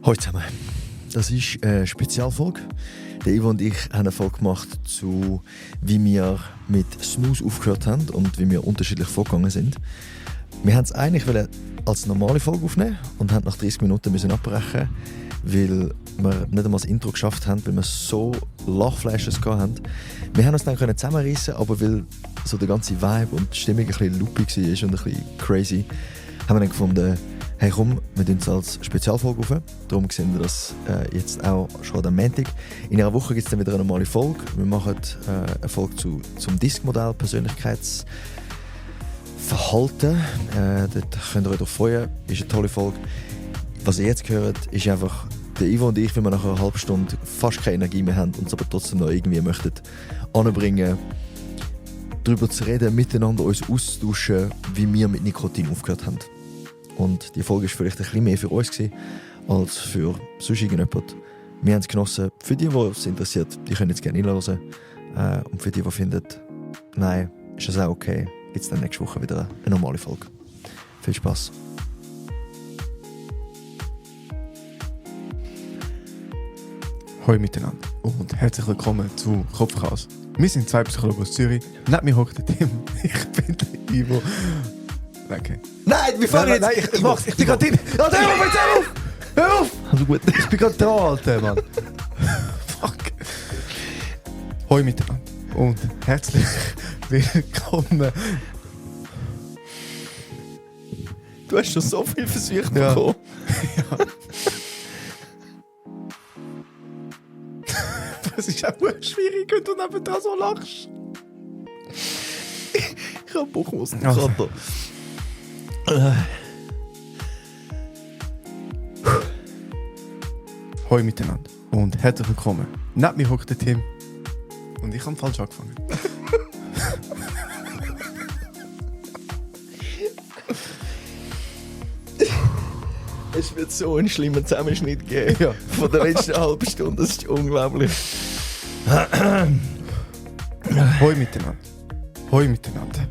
Hallo zusammen. Das ist eine Spezialfolge. Der Ivo und ich haben eine Folge gemacht zu, wie wir mit Snooze aufgehört haben und wie wir unterschiedlich vorgegangen sind. Wir wollten es eigentlich als normale Folge aufnehmen und haben nach 30 Minuten müssen abbrechen, weil wir nicht einmal das Intro geschafft haben, weil wir so Lachflashes hatten. Wir haben uns dann zusammenreißen, aber weil so der ganze Vibe und die Stimmung ein bisschen loopy war und ein bisschen crazy, haben wir dann gefunden, hey komm, wir tun es als Spezialfolge auf. Darum sehen wir das jetzt auch schon am Montag. In einer Woche gibt es dann wieder eine normale Folge. Wir machen eine Folge zum Disk-Modell, Persönlichkeitsverhalten. Dort könnt ihr euch darauf freuen. Ist eine tolle Folge. Was ihr jetzt hört, ist einfach der Ivo und ich, wenn wir nach einer halben Stunde fast keine Energie mehr haben und es aber trotzdem noch irgendwie möchten anbringen, darüber zu reden, miteinander uns auszutauschen, wie wir mit Nikotin aufgehört haben. Und die Folge war vielleicht ein bisschen mehr für uns als für sonst irgendjemand. Wir haben es genossen. Für die es interessiert, die können jetzt gerne reinhören. Und für die finden, nein, ist das auch okay, gibt es dann nächste Woche wieder eine normale Folge. Viel Spaß. Hallo miteinander und herzlich willkommen zu Kopfchaos. Wir sind zwei Psychologen aus Zürich. Neben mir hockt der Tim. Ich bin der Ivo. Okay. Nein, wir fahren jetzt! Nein, ich mach's. Ich bin gerade drin. Ja, hör auf! Hör auf! Also gut. Ich bin gerade da, Alter, Mann. Fuck. Hallo miteinander und herzlich willkommen. Du hast schon so viel Versuche Ja. bekommen. Ja. Das ist auch schwierig, wenn du nebendran so lachst. Ich habe Bauchmuskeln. Also. Hallo miteinander und herzlich willkommen. Neben mir hockt der Tim und ich habe falsch angefangen. Es wird so einen schlimmen Zusammenschnitt geben Ja. von der letzten halben Stunde. Das ist unglaublich. Hallo miteinander. Hallo miteinander.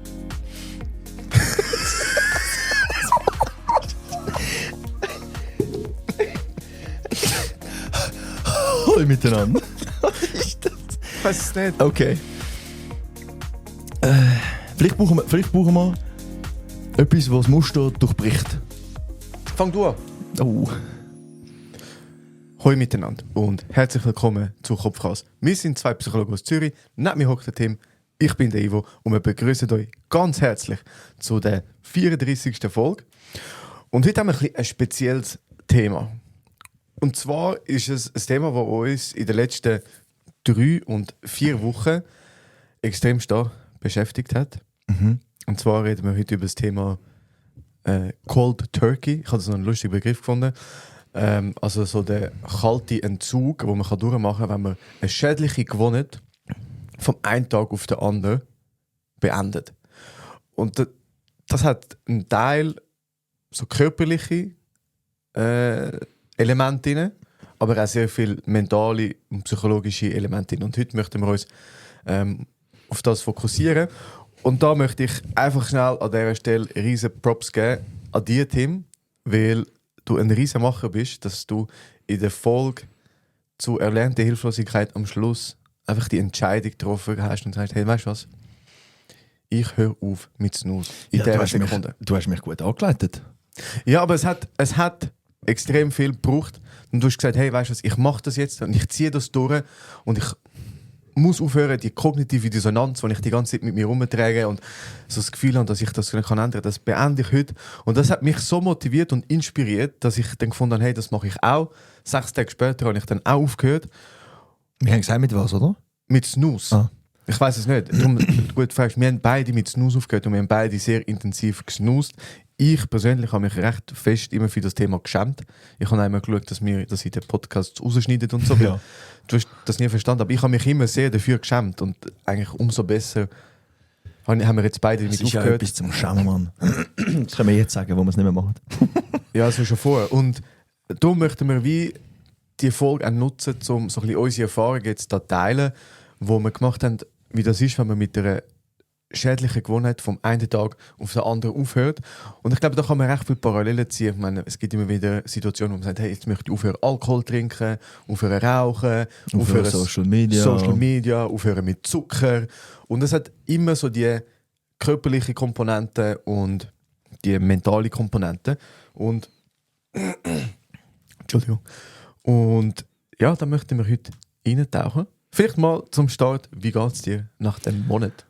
Hallo miteinander. Was ist das? Ich weiß es nicht. Okay. Vielleicht brauchen wir etwas, was das Muster durchbricht. Fang du an. Oh. Hallo miteinander und herzlich willkommen zu Kopfchaos. Wir sind zwei Psychologen aus Zürich. Neben mir hockt der Tim. Ich bin der Ivo und wir begrüßen euch ganz herzlich zu der 34. Folge. Und heute haben wir ein spezielles Thema. Und zwar ist es ein Thema, das uns in den letzten 3 und 4 Wochen extrem stark beschäftigt hat. Mhm. Und zwar reden wir heute über das Thema Cold Turkey. Ich habe so einen lustigen Begriff gefunden. Also so der kalte Entzug, den man durchmachen kann, wenn man eine schädliche Gewohnheit vom einen Tag auf den anderen beendet. Und das hat einen Teil so körperliche Elemente drin, aber auch sehr viele mentale und psychologische Elemente drin. Und heute möchten wir uns auf das fokussieren. Und da möchte ich einfach schnell an dieser Stelle riesen Props geben an dich, Tim, weil du ein riesen Macher bist, dass du in der Folge zu erlernter Hilflosigkeit am Schluss einfach die Entscheidung getroffen hast und sagst, hey, weißt du was? Ich höre auf mit Snooze. In Ja, dieser Sekunde. du hast mich gut angeleitet. Ja, aber es hat extrem viel gebraucht. Und du hast gesagt, hey, weißt du was, ich mache das jetzt und ich ziehe das durch und ich muss aufhören, die kognitive Dissonanz, die ich die ganze Zeit mit mir rumtrage und so das Gefühl habe, dass ich das nicht ändern kann, das beende ich heute. Und das hat mich so motiviert und inspiriert, dass ich dann gefunden habe, hey, das mache ich auch. 6 Tage später habe ich dann auch aufgehört. Wir haben gesagt, mit was, oder? Mit Snooze. Ah. Ich weiß es nicht. Darum, gut fragst, wir haben beide mit Snooze aufgehört und wir haben beide sehr intensiv gesnoozt. Ich persönlich habe mich recht fest immer für das Thema geschämt. Ich habe einmal geschaut, dass ich den Podcast rausschneide und so. Ja. Du hast das nie verstanden, aber ich habe mich immer sehr dafür geschämt und eigentlich umso besser haben wir jetzt beide Das damit ist ja aufgehört. etwas zum Schämen, Mann. Das können wir jetzt sagen, wo wir es nicht mehr machen. Ja, das war schon vorher. Und da möchten wir wie die Folge auch nutzen, um so ein bisschen unsere Erfahrungen jetzt zu teilen, wo wir gemacht haben, wie das ist, wenn man mit einer schädliche Gewohnheit vom einen Tag auf den anderen aufhört. Und ich glaube, da kann man recht viele Parallelen ziehen. Ich meine, es gibt immer wieder Situationen, wo man sagt, hey, jetzt möchte ich aufhören Alkohol trinken, aufhören rauchen, aufhören Social Media, aufhören mit Zucker. Und es hat immer so die körperliche Komponente und die mentale Komponente. Und Entschuldigung. Und ja, da möchten wir heute reintauchen. Vielleicht mal zum Start, wie geht es dir nach dem Monat?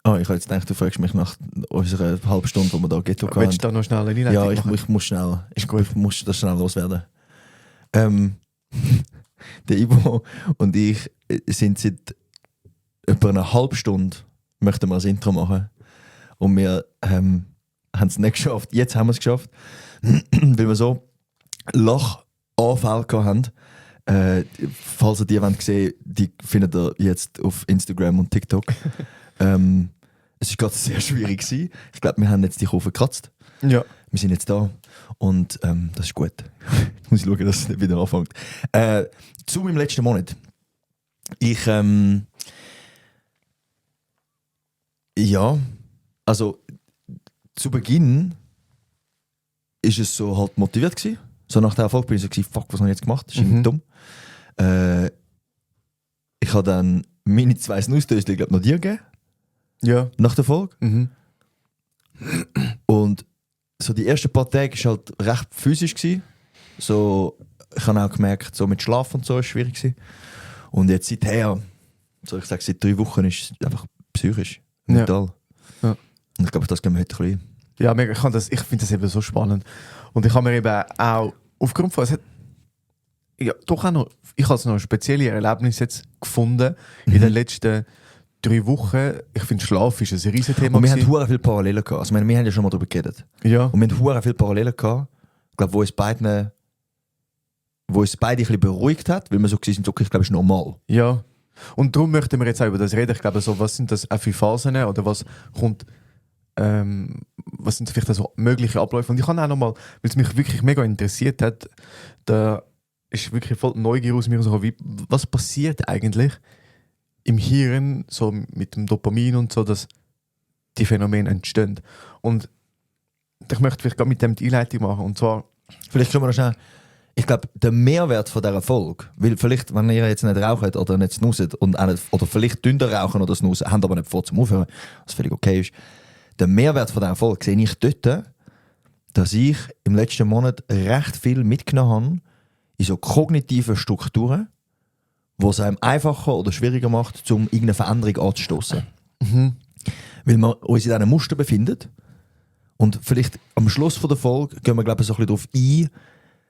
Ich habe jetzt gedacht, du fragst mich nach unserer halben Stunde, wo wir da Ghetto hatten. Willst du da noch schnell eine Einleitung Ja, machen? ich muss schnell. Ich muss das schnell loswerden. Der Ivo und ich sind seit etwa einer halben Stunde möchten wir das Intro machen. Und wir haben es nicht geschafft. Jetzt haben wir es geschafft. Weil wir so Lachanfälle hatten. Falls ihr die sehen wollt, die findet ihr jetzt auf Instagram und TikTok. Es war gerade sehr schwierig gewesen. Ich glaube, wir haben jetzt die Kurve gekratzt. Ja. Wir sind jetzt da und das ist gut. Jetzt muss ich schauen, dass es nicht wieder anfängt. Zu meinem letzten Monat. Ja, also zu Beginn ist es so halt motiviert gewesen. So nach der Erfolg bin ich so gewesen, fuck, was habe ich jetzt gemacht? Das ist irgendwie dumm. Ich habe dann meine 2 Snooze-Döschen, glaube ich, noch dir gegeben. Ja. Nach der Folge. Mhm. Und so die ersten paar Tage war halt recht physisch gewesen. So, ich habe auch gemerkt, so mit Schlaf und so ist schwierig gewesen. Und jetzt seither, so ich sage, seit 3 Wochen ist es einfach psychisch, mental. Ja. Ja. Und ich glaube, das gehen wir heute ein bisschen. Ja, ich finde das eben so spannend. Und ich habe mir eben auch aufgrund von, ich habe noch ein spezielles Erlebnis jetzt gefunden in den letzten 3 Wochen. Ich finde, Schlaf ist ein riesen Thema. Und wir haben hure viele Parallelen gehabt. Also, wir haben ja schon mal darüber geredet. Ja. Und wir haben hure viele Parallelen gehabt. Ich glaube, wo uns beide ein bisschen beruhigt hat, weil wir so waren, okay, ich glaube, es ist normal. Ja. Und darum möchten wir jetzt auch über das reden. Ich glaube, so, was sind das auch für Phasen oder was kommt, was sind vielleicht so mögliche Abläufe? Und ich kann auch nochmal, weil es mich wirklich mega interessiert hat, da ist wirklich voll Neugier aus mir so, wie, was passiert eigentlich im Hirn so mit dem Dopamin und so, dass die Phänomene entstehen. Und ich möchte vielleicht gerade mit dem die Einleitung machen. Und zwar, Vielleicht können wir noch schnell. Ich glaube, der Mehrwert von dieser Folge, weil vielleicht, wenn ihr jetzt nicht raucht oder nicht snooset und auch nicht, oder vielleicht dünner rauchen oder snoosen, habt aber nicht vor zum Aufhören, was völlig okay ist. Der Mehrwert von dieser Folge sehe ich dort, dass ich im letzten Monat recht viel mitgenommen habe in so kognitiven Strukturen, die es einem einfacher oder schwieriger macht, um irgendeine Veränderung anzustoßen. Weil wir uns in diesen Muster befinden. Und vielleicht am Schluss der Folge gehen wir, glaube ich, so ein bisschen darauf ein,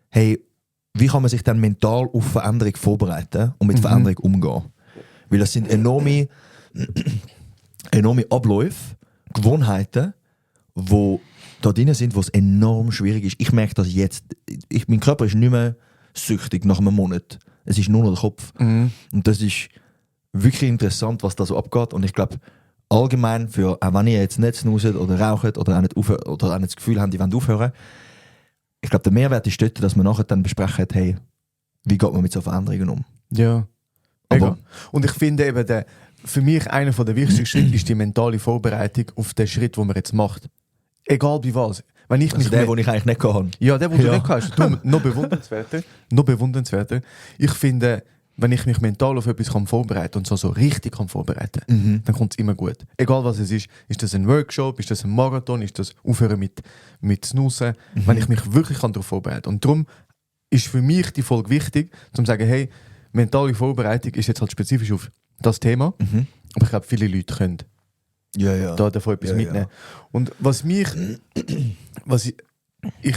hey, wie kann man sich dann mental auf Veränderung vorbereiten und mit Veränderung umgehen. Weil das sind enorme Abläufe, Gewohnheiten, die da drin sind, wo es enorm schwierig ist. Ich merke das jetzt. Mein Körper ist nicht mehr süchtig nach einem Monat. Es ist nur noch der Kopf. Und das ist wirklich interessant, was da so abgeht. Und ich glaube, allgemein, auch wenn ihr jetzt nicht snuset oder raucht oder auch nicht oder auch nicht das Gefühl habt, ihr wollt aufhören, ich glaube, der Mehrwert ist dort, dass man nachher dann besprechen, hey, wie geht man mit so Veränderungen um? ja. Aber, Und ich finde eben, für mich einer der wichtigsten Schritte ist die mentale Vorbereitung auf den Schritt, den man jetzt macht. Egal bei was. Wenn ich also den ich eigentlich nicht kann. Ja, der, den du nicht hast. Darum noch bewundernswerter. Noch bewundernswerter. Ich finde, wenn ich mich mental auf etwas vorbereiten kann und so richtig vorbereiten, dann kommt es immer gut. Egal was es ist. Ist das ein Workshop, ist das ein Marathon, ist das Aufhören mit Snoozen. Wenn ich mich wirklich darauf vorbereiten kann. Und darum ist für mich die Folge wichtig, um zu sagen, hey, mentale Vorbereitung ist jetzt halt spezifisch auf das Thema. Aber ich glaube, viele Leute können da davon etwas mitnehmen. Und was ich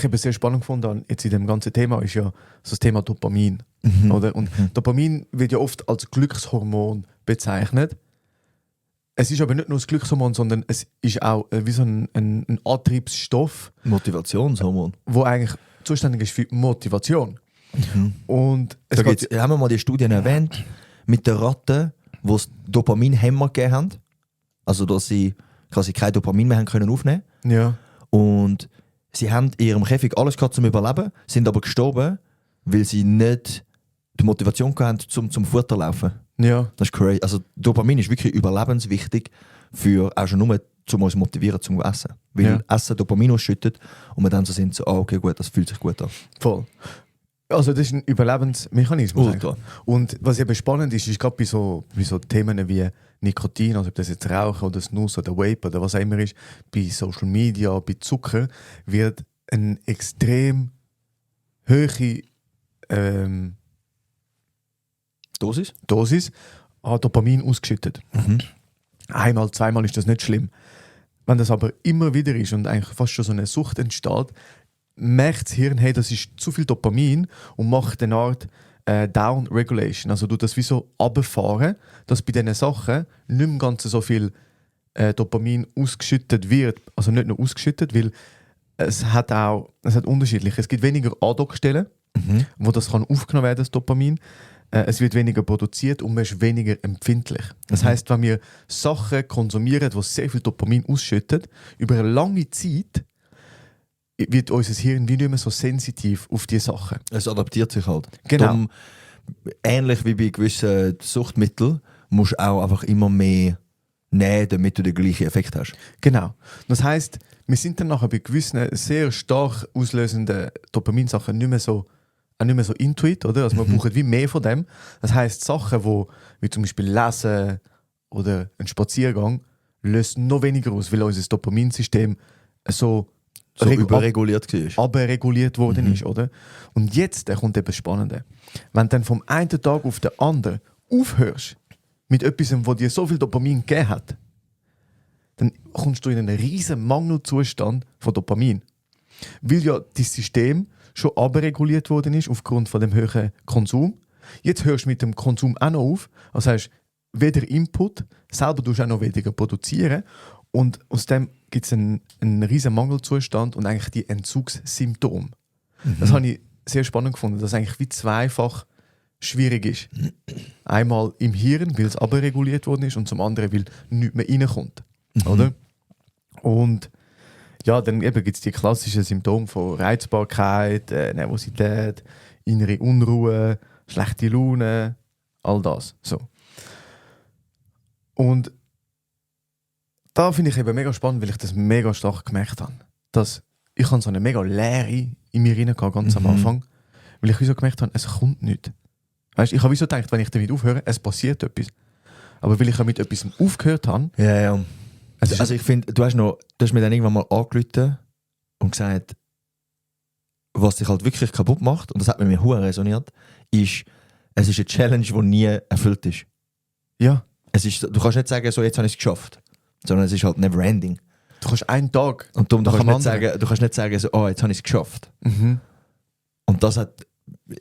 eben sehr spannend gefunden habe, jetzt in dem ganzen Thema, ist ja so das Thema Dopamin. Oder? Und Dopamin wird ja oft als Glückshormon bezeichnet. Es ist aber nicht nur das Glückshormon, sondern es ist auch wie so ein Antriebsstoff. Motivationshormon. Wo eigentlich zuständig ist für Motivation. Und es haben wir mal die Studien erwähnt, mit den Ratten, die es Dopaminhämmer gegeben haben. Also, dass sie quasi kein Dopamin mehr haben können aufnehmen. Ja. Und sie haben in ihrem Käfig alles gehabt zum Überleben, sind aber gestorben, weil sie nicht die Motivation hatten, zum Futter zu laufen. Ja. Das ist crazy. Also Dopamin ist wirklich überlebenswichtig für auch schon nur, um uns motivieren zum Essen. Weil Essen Dopamin ausschüttet und wir dann so sind, so, okay, gut, das fühlt sich gut an. Voll. Also das ist ein Überlebensmechanismus. Ultra. Und was eben spannend ist gerade bei so Themen wie Nikotin, also ob das jetzt Rauchen oder Snus oder Vape oder was auch immer ist, bei Social Media, bei Zucker, wird eine extrem hohe Dosis an Dopamin ausgeschüttet. Einmal, zweimal ist das nicht schlimm. Wenn das aber immer wieder ist und eigentlich fast schon so eine Sucht entsteht, merkt das Hirn, hey, das ist zu viel Dopamin und macht eine Art Down-Regulation. Also du das wie so runterfahren, dass bei diesen Sachen nicht mehr ganz so viel Dopamin ausgeschüttet wird. Also nicht nur ausgeschüttet, weil es hat unterschiedlich. Es gibt weniger Andockstellen, wo das kann aufgenommen werden, das Dopamin. Es wird weniger produziert und man ist weniger empfindlich. Das heisst, wenn wir Sachen konsumieren, die sehr viel Dopamin ausschütten, über eine lange Zeit wird unser Hirn wie nicht mehr so sensitiv auf diese Sachen. Es adaptiert sich halt. Genau. Darum, ähnlich wie bei gewissen Suchtmitteln musst du auch einfach immer mehr nehmen, damit du den gleichen Effekt hast. Genau. Das heisst, wir sind dann nachher bei gewissen sehr stark auslösenden Dopaminsachen nicht mehr so intuit, oder? Also wir brauchen wie mehr von dem. Das heisst, Sachen, wie zum Beispiel Lesen oder ein Spaziergang, lösen noch weniger aus, weil unser Dopaminsystem so überreguliert war. Abreguliert worden ist, oder? Und jetzt kommt etwas Spannendes. Wenn du dann vom einen Tag auf den anderen aufhörst mit etwas, das dir so viel Dopamin gegeben hat, dann kommst du in einen riesen Mangelzustand von Dopamin. Weil ja das System schon abreguliert worden ist aufgrund von dem hohen Konsum. Jetzt hörst du mit dem Konsum auch noch auf. Also hast weder Input, selber tust du auch noch weniger produzieren. Und aus dem gibt es einen riesen Mangelzustand und eigentlich die Entzugssymptome. Das habe ich sehr spannend gefunden, dass es eigentlich wie zweifach schwierig ist. Einmal im Hirn, weil es abreguliert worden ist, und zum anderen, weil nichts mehr reinkommt. Oder? Und ja, dann gibt es die klassischen Symptome von Reizbarkeit, Nervosität, innere Unruhe, schlechte Laune, all das. So. Und da finde ich eben mega spannend, weil ich das mega stark gemerkt habe. Dass ich so eine mega Leere in mir rein ganz am Anfang, weil ich so gemerkt habe, es kommt nichts. Weißt, ich habe wie so gedacht, wenn ich damit aufhöre, es passiert etwas. Aber weil ich mit etwas aufgehört habe. Ja. Also ich finde, du hast mir dann irgendwann mal angerufen und gesagt, was dich halt wirklich kaputt macht, und das hat mit mir hure resoniert, ist, es ist eine Challenge, die nie erfüllt ist. Ja. Du kannst nicht sagen, so jetzt habe ich es geschafft, sondern es ist halt never ending. Du kannst einen Tag. Und darum, du kannst nicht sagen, so, oh, jetzt habe ich es geschafft. Und das hat,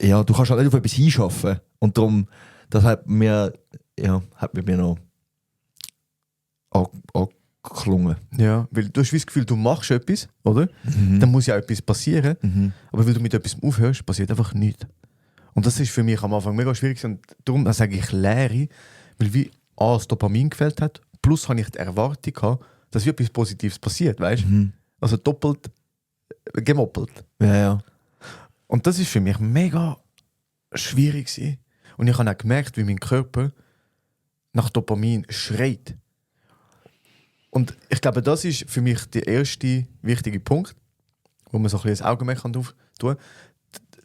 ja, du kannst halt nicht auf etwas hinschaffen. Und darum, das hat mir noch angeklungen. Ja, weil du hast das Gefühl, du machst etwas, oder? Dann muss ja etwas passieren. Aber weil du mit etwas aufhörst, passiert einfach nichts. Und das ist für mich am Anfang mega schwierig. Und darum sage ich Leere, weil wie das Dopamin gefällt hat, plus habe ich die Erwartung gehabt, dass etwas Positives passiert, weißt du? Also doppelt gemoppelt. Ja. Und das ist für mich mega schwierig gewesen. Und ich habe auch gemerkt, wie mein Körper nach Dopamin schreit. Und ich glaube, das ist für mich der erste wichtige Punkt, wo man so ein bisschen das Augenmerk tun kann.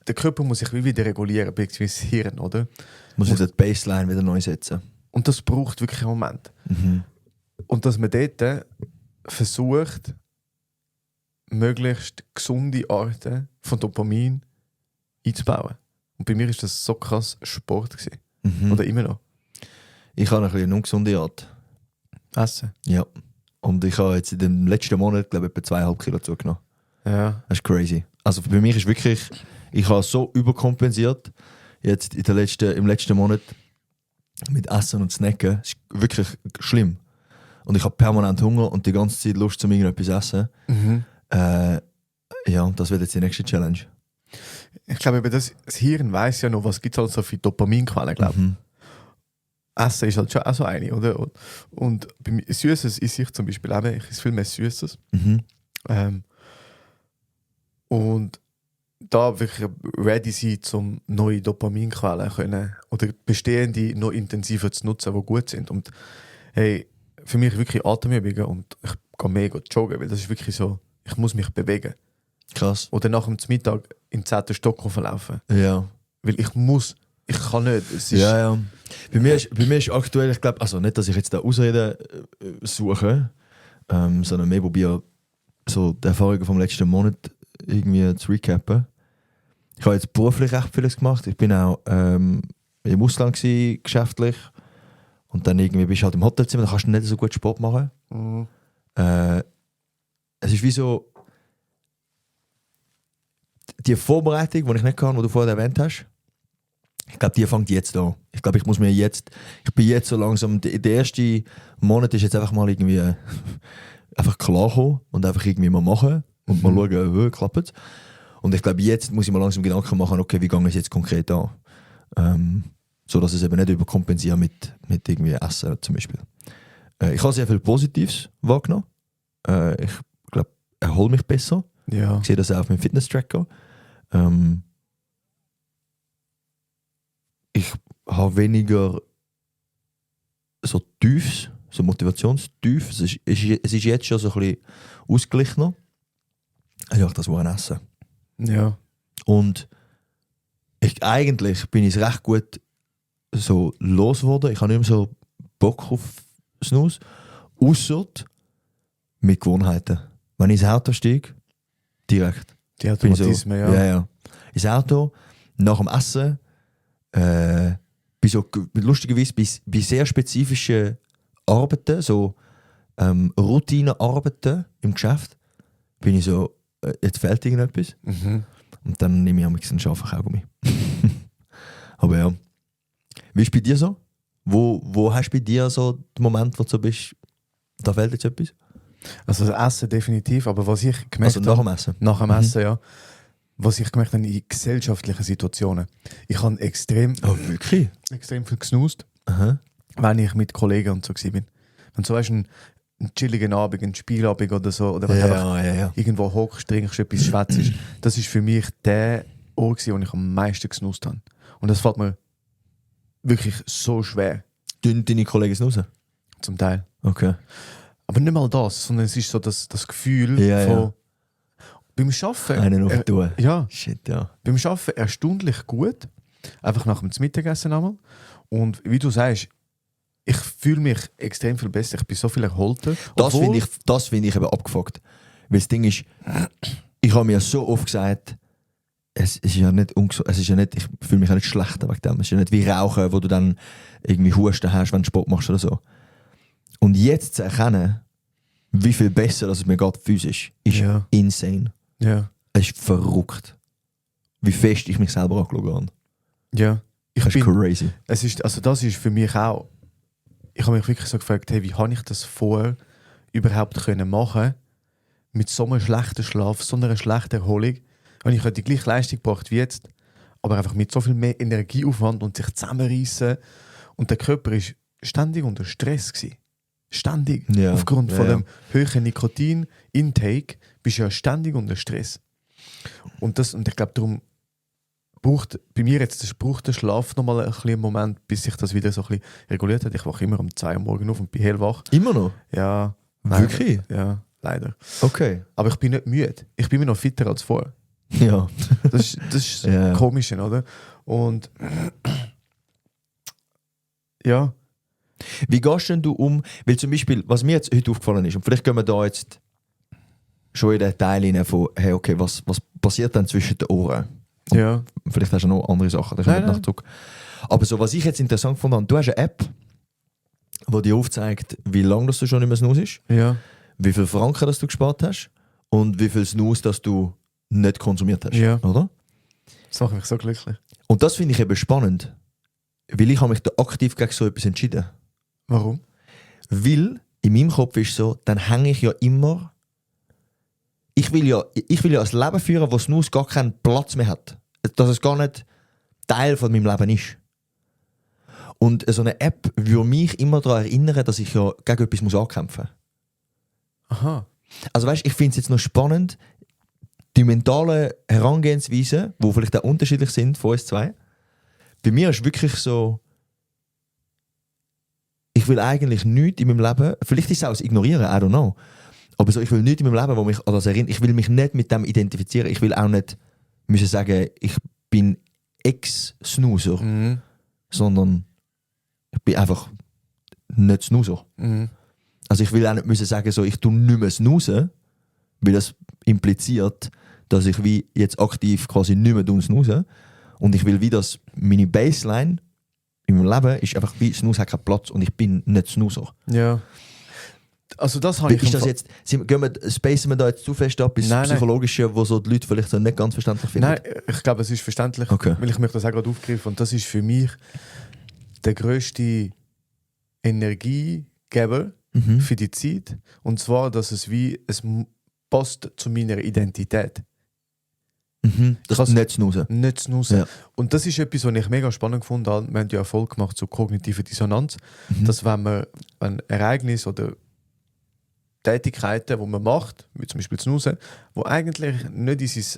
Der Körper muss sich wieder regulieren, beziehungsweise das Hirn, oder? Muss die Baseline wieder neu setzen. Und das braucht wirklich einen Moment. Und dass man dort versucht, möglichst gesunde Arten von Dopamin einzubauen. Und bei mir war das so krass Sport gewesen. Oder immer noch. Ich habe eine ungesunde Art. Essen? Ja. Und ich habe jetzt in den letzten Monat, glaube ich, etwa 2,5 Kilo zugenommen. Ja. Das ist crazy. Also bei mir ist wirklich, ich habe so überkompensiert jetzt im letzten Monat mit Essen und Snacken. Das ist wirklich schlimm. Und ich habe permanent Hunger und die ganze Zeit Lust, zum irgendetwas essen. Ja, das wird jetzt die nächste Challenge. Ich glaube, das Hirn weiss ja noch, was gibt es also für Dopaminquellen, glaube Essen ist halt schon auch so eine, oder? Und bei mir, Süßes esse ich zum Beispiel auch, ich esse viel mehr Süßes. Und da wirklich ready sein, um neue Dopaminquellen können oder bestehende noch intensiver zu nutzen, die gut sind. Und hey, für mich wirklich Atemübungen und ich gehe mega joggen, weil das ist wirklich so, ich muss mich bewegen. Krass. Oder nach dem Mittag im 10. Stock laufen. Ja. Weil ich kann nicht. Es ist, Ja. Bei mir ist aktuell, ich glaube, also nicht, dass ich jetzt da Ausreden suche, sondern mehr probiere, so die Erfahrungen vom letzten Monat irgendwie zu recappen. Ich habe jetzt beruflich recht vieles gemacht. Ich bin auch im Ausland gewesen, geschäftlich. Und dann irgendwie bist du halt im Hotelzimmer, da kannst du nicht so gut Sport machen. Mhm. Es ist wie so die Vorbereitung, die ich nicht kann, die du vorher erwähnt hast. Ich glaube, die fängt jetzt an. Ich glaube, ich bin jetzt so langsam, der erste Monat ist jetzt einfach mal irgendwie einfach klarkommen und einfach irgendwie mal machen und mal schauen, wie klappt es. Und ich glaube, jetzt muss ich mal langsam Gedanken machen, okay, wie gehe ich es jetzt konkret an? So dass es eben nicht überkompensiert mit irgendwie Essen zum Beispiel. Ich habe sehr viel Positives wahrgenommen. Ich glaube, erhole mich besser. Ja. Ich sehe das auch auf meinem Fitness-Tracker. Ich habe weniger so Tiefs, so Motivationstiefs. Es ist jetzt schon so ein bisschen ausgeglichener. Ja, das war ein Essen. Ja. Und eigentlich bin ich recht gut so losgeworden. Ich habe nicht mehr so Bock auf Snooze. Ausser mit Gewohnheiten. Wenn ich ins Auto steige, direkt. Die Automatismen, so, ja. Ins Auto, nach dem Essen, lustigerweise bei sehr spezifischen Arbeiten, so Routinearbeiten im Geschäft, bin ich so, jetzt fehlt irgendetwas. Mhm. Und dann nehme ich einen scharfen Kaugummi. Aber ja. Wie ist es bei dir so? Wo hast du bei dir so den Moment, wo du so bist, da fehlt jetzt etwas? Also das Essen definitiv, aber was ich gemerkt Also nach dem Essen? Nach dem Essen, ja. Was ich gemerkt habe in gesellschaftlichen Situationen. Ich habe extrem wirklich? viel gesnoost, Aha. wenn ich mit Kollegen und so war. Wenn du so weißt, einen chilligen Abend, einen Spielabend oder so, oder wenn du einfach irgendwo hockst, trinkst, etwas schwätzt, das ist für mich der Ort, wo ich am meisten gesnoost habe. Und das fällt mir wirklich so schwer. Deine Kollegen snoozen? Zum Teil. Okay. Aber nicht mal das, sondern es ist so das Gefühl von beim Arbeiten. Einen auf tun. Ja. Shit, ja. Beim Arbeiten erstaunlich gut. Einfach nach dem Mittagessen einmal. Und wie du sagst, ich fühle mich extrem viel besser. Ich bin so viel erholter. Das finde ich eben abgefuckt. Weil das Ding ist, ich habe mir so oft gesagt, es ist ja nicht ich fühle mich ja nicht schlecht wegen dem. Es ist ja nicht wie Rauchen, wo du dann irgendwie Husten hast, wenn du Sport machst oder so. Und jetzt zu erkennen, wie viel besser das es mir geht physisch, ist insane. Ja. Es ist verrückt. Wie fest ich mich selber angeschaut habe. Ja. Das ist crazy. Das ist für mich auch. Ich habe mich wirklich so gefragt, hey, wie habe ich das vorher überhaupt können machen mit so einem schlechten Schlaf, so einer schlechten Erholung. Und ich habe die gleiche Leistung gebracht wie jetzt, aber einfach mit so viel mehr Energieaufwand und sich zusammenreißen. Und der Körper war ständig unter Stress gewesen. Ständig. Ja. Aufgrund von dem hohen Nikotin-Intake bist du ja ständig unter Stress. Und ich glaube, darum braucht bei mir jetzt der Schlaf nochmal ein bisschen einen Moment, bis sich das wieder so ein bisschen reguliert hat. Ich wache immer um 2 Uhr morgens auf und bin hellwach. Immer noch? Ja. Wirklich? Leider. Ja, leider. Okay. Aber ich bin nicht müde. Ich bin immer noch fitter als vorher. Ja. Das ist komisch, oder? Und ja. Wie gehst denn du um? Weil zum Beispiel, was mir jetzt heute aufgefallen ist, und vielleicht gehen wir da jetzt schon in den Teil rein von, hey, okay, was passiert dann zwischen den Ohren? Und Ja. vielleicht hast du noch andere Sachen, da kommen wir nachher zurück. Aber so, was ich jetzt interessant fand, du hast eine App, die dir aufzeigt, wie lange du schon nicht mehr snoost, Ja. wie viel Franken das du gespart hast und wie viel Snooze das du nicht konsumiert hast. Ja. Oder? Das macht mich so glücklich. Und das finde ich eben spannend, weil ich habe mich da aktiv gegen so etwas entschieden. Warum? Weil in meinem Kopf ist so, dann hänge ich ja immer. Ich will ja ein Leben führen, wo Snooze gar keinen Platz mehr hat. Dass es gar nicht Teil von meinem Leben ist. Und so eine App würde mich immer daran erinnern, dass ich ja gegen etwas ankämpfen muss. Aha. Also weißt, ich finde es jetzt noch spannend, die mentalen Herangehensweisen, die vielleicht auch unterschiedlich sind von uns zwei. Bei mir ist wirklich so, ich ich will eigentlich nichts in meinem Leben, vielleicht ist es auch das Ignorieren, I don't know, aber so, ich will nichts in meinem Leben, wo mich an das erinnert. Ich will mich nicht mit dem identifizieren. Ich will auch nicht müssen sagen, ich bin Ex-Snoozer, sondern ich bin einfach nicht Snoozer. Also ich will auch nicht müssen sagen, so, ich tue nicht mehr snoozen, weil das impliziert, dass ich wie jetzt aktiv quasi nicht mehr snooze. Und ich will wie das, meine Baseline in meinem Leben ist einfach wie Snooze hat keinen Platz und ich bin nicht Snoozer. Ja. Also das habe ich... Ist das jetzt, spacen wir da jetzt zu fest ab ins Psychologische, wo so die Leute vielleicht so nicht ganz verständlich finden? Nein, ich glaube, es ist verständlich, okay. Weil ich möchte das auch gerade aufgreifen. Und das ist für mich der grösste Energiegeber für die Zeit. Und zwar, dass es passt zu meiner Identität. Das nicht snoozen. Nicht snoozen. Ja. Und das ist etwas, was ich mega spannend gefunden habe. Wir haben ja Erfolg gemacht zur kognitiven Dissonanz. Dass wenn man ein Ereignis oder Tätigkeiten, die man macht, wie zum Beispiel snoozen, die eigentlich nicht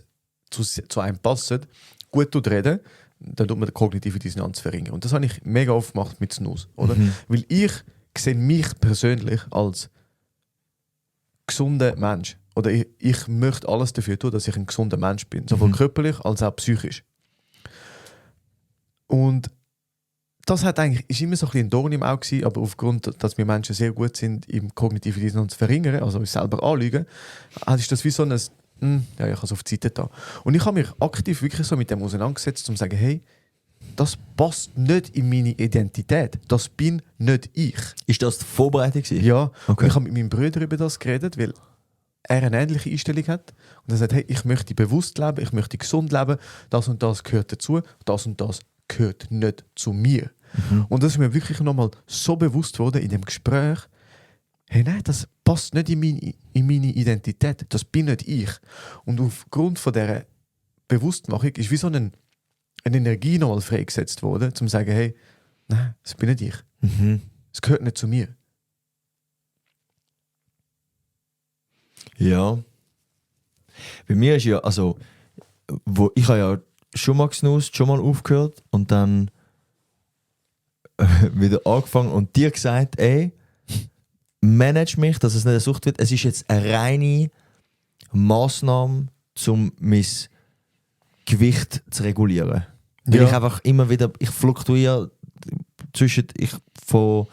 zu einem passen, gut reden, dann tut man die kognitive Dissonanz verringern. Und das habe ich mega oft gemacht mit Snooze. Oder? Weil ich sehe mich persönlich als gesunder Mensch. Oder ich möchte alles dafür tun, dass ich ein gesunder Mensch bin. Sowohl körperlich als auch psychisch. Und das ist immer so ein bisschen ein Dorn im Auge gewesen, aber aufgrund, dass wir Menschen sehr gut sind, im kognitiven Dissonanz zu verringern, also uns selber anlügen, ist das wie so ein ich habe es auf die Seite da. Und ich habe mich aktiv wirklich so mit dem auseinandergesetzt, um zu sagen, hey, das passt nicht in meine Identität. Das bin nicht ich. Ist das die Vorbereitung gewesen? Ja. Okay. Und ich habe mit meinem Bruder über das geredet, weil er eine ähnliche Einstellung hat. Und er sagt, hey, ich möchte bewusst leben, ich möchte gesund leben, das und das gehört dazu, das und das gehört nicht zu mir. Und das ist mir wirklich nochmal so bewusst worden in dem Gespräch, hey, nein, das passt nicht in meine Identität, das bin nicht ich. Und aufgrund von dieser Bewusstmachung ist wie so eine Energie nochmal freigesetzt worden, um zu sagen, hey, nein, das bin nicht ich. Es gehört nicht zu mir. Ja. Bei mir ist ja, also, ich habe ja schon mal gesnoozt, schon mal aufgehört und dann wieder angefangen und dir gesagt, ey, manage mich, dass es nicht eine Sucht wird. Es ist jetzt eine reine Massnahme, um mein Gewicht zu regulieren. Weil ich einfach immer wieder, ich fluktuiere von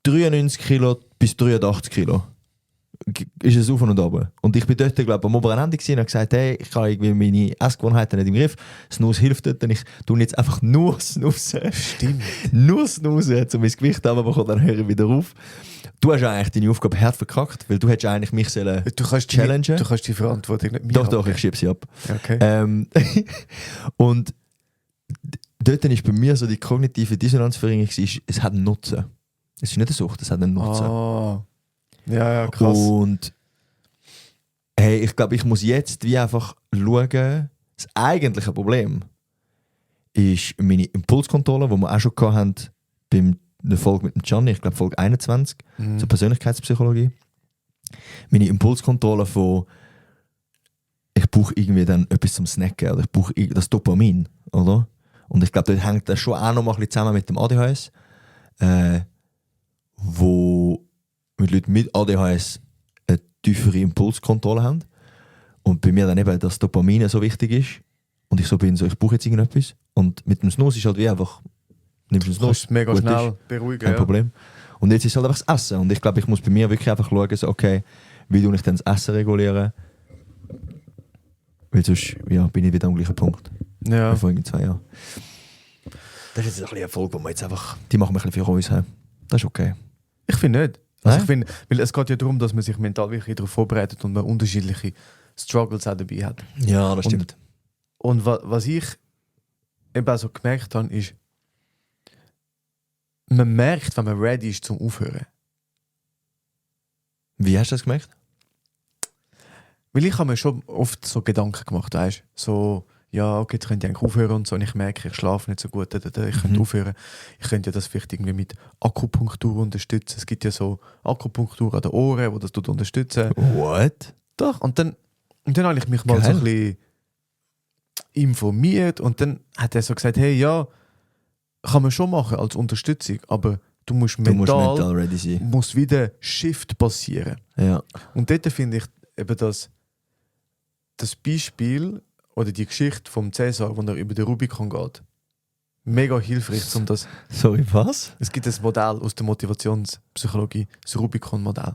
93 Kilo bis 83 Kilo. Ist es auf und runter. Und ich bin dort, glaube ich, am oberen Ende und habe gesagt, hey, ich habe irgendwie meine Essgewohnheiten nicht im Griff. Snooze hilft dort, und ich tue jetzt einfach nur snoozen. Stimmt. Nur snoozen, um mein Gewicht runterzubekommen, dann höre ich wieder auf. Du hast ja eigentlich deine Aufgabe hart verkackt, weil du hättest eigentlich mich challengen. Du kannst die Verantwortung nicht mehr Doch, ich schiebe sie ab. Okay. Und dort ist bei mir so die kognitive Dissonanzverringerung, es hat einen Nutzen. Es ist nicht eine Sucht, es hat einen Nutzen. Oh. Ja, krass. Und hey, ich glaube, ich muss jetzt wie einfach schauen, das eigentliche Problem ist meine Impulskontrolle, die wir auch schon hatten bei der Folge mit dem Gianni, ich glaube Folge 21, zur Persönlichkeitspsychologie. Meine Impulskontrolle von ich brauche irgendwie dann etwas zum Snacken oder ich brauche das Dopamin, oder? Und ich glaube, dort hängt das schon auch noch mal ein bisschen zusammen mit dem ADHS, wo mit Leuten mit ADHS eine tiefere Impulskontrolle haben. Und bei mir dann eben das Dopamin so wichtig ist. Und ich so bin, ich brauche jetzt irgendetwas. Und mit dem Snooze ist halt wie einfach, nimmst du den Snooze, mega schnell beruhigen. Kein Problem. Und jetzt ist halt einfach das Essen. Und ich glaube, ich muss bei mir wirklich einfach schauen, so, okay, wie tue ich denn das Essen regulieren? Weil sonst bin ich wieder am gleichen Punkt. Ja. Wie vor 2 Jahren. Das ist jetzt ein bisschen Erfolg, wo wir jetzt einfach, die machen wir ein bisschen für uns. Das ist okay. Ich finde nicht. Also ich finde, weil es geht ja darum, dass man sich mental wirklich darauf vorbereitet und man unterschiedliche Struggles auch dabei hat. Ja, das stimmt. Und was ich eben auch so gemerkt habe, ist, man merkt, wenn man ready ist zum Aufhören. Wie hast du das gemerkt? Weil ich habe mir schon oft so Gedanken gemacht, weißt du? So, ja, okay, jetzt könnte ich eigentlich aufhören und so. Und ich merke, ich schlafe nicht so gut. Ich könnte aufhören. Ich könnte ja das vielleicht irgendwie mit Akupunktur unterstützen. Es gibt ja so Akupunktur an den Ohren, wo das unterstützen. What? Doch. Und dann habe ich mich mal so ein bisschen informiert. Und dann hat er so gesagt, hey, ja, kann man schon machen als Unterstützung. Aber Du musst Du musst mental, mental ready sein. muss wieder Shift passieren. Ja. Und dort finde ich eben das Beispiel oder die Geschichte vom Cäsar, wo er über den Rubikon geht, mega hilfreich, um das. Sorry, was? Es gibt ein Modell aus der Motivationspsychologie, das Rubikon-Modell.